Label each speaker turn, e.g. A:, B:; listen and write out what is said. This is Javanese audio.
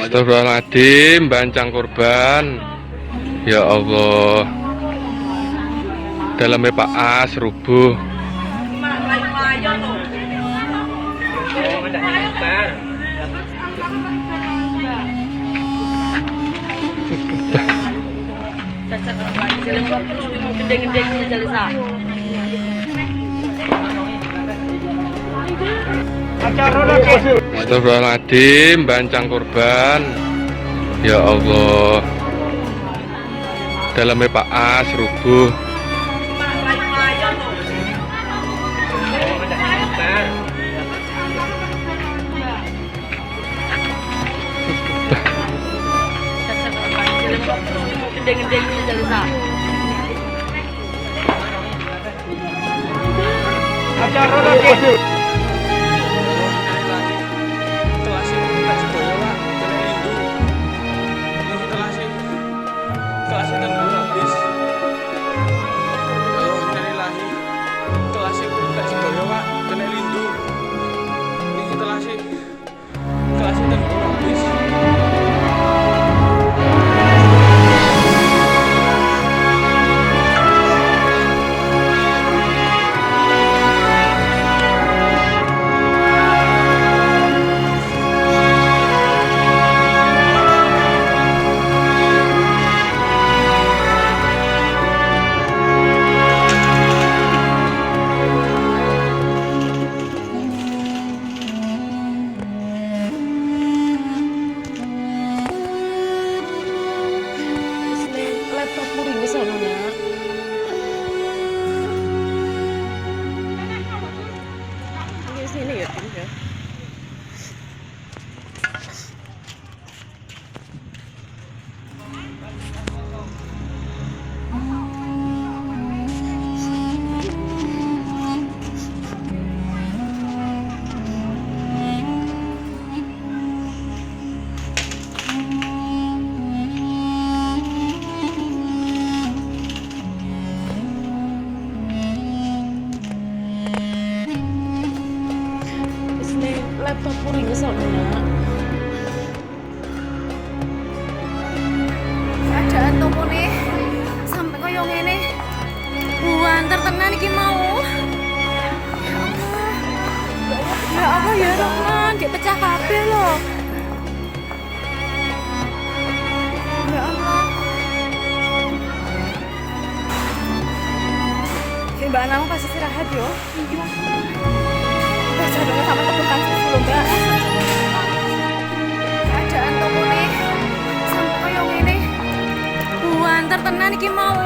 A: Astagfirullahaladzim, bancang korban. Ya Allah. Dalamnya Pak As rubuh. Astagfirullahaladzim, bancang korban. Ya Allah. Dalamnya Pak As rubuh.
B: Sini ya, ya. Laptopku ringges kok, Nak.
C: Keadaan toko nih sampai koyo ngene. Buanter tenan iki mau. Ya Allah. Ya Allah ya Rahman, gek pecah kabeh lho. Ya Allah. Ki Mbak Anam pasti istirahat yo. Iya. Udah sama tepukan susu lho, Mbak. Keadaan toko nih sampai koyo ngene. Buanter tenan iki mau.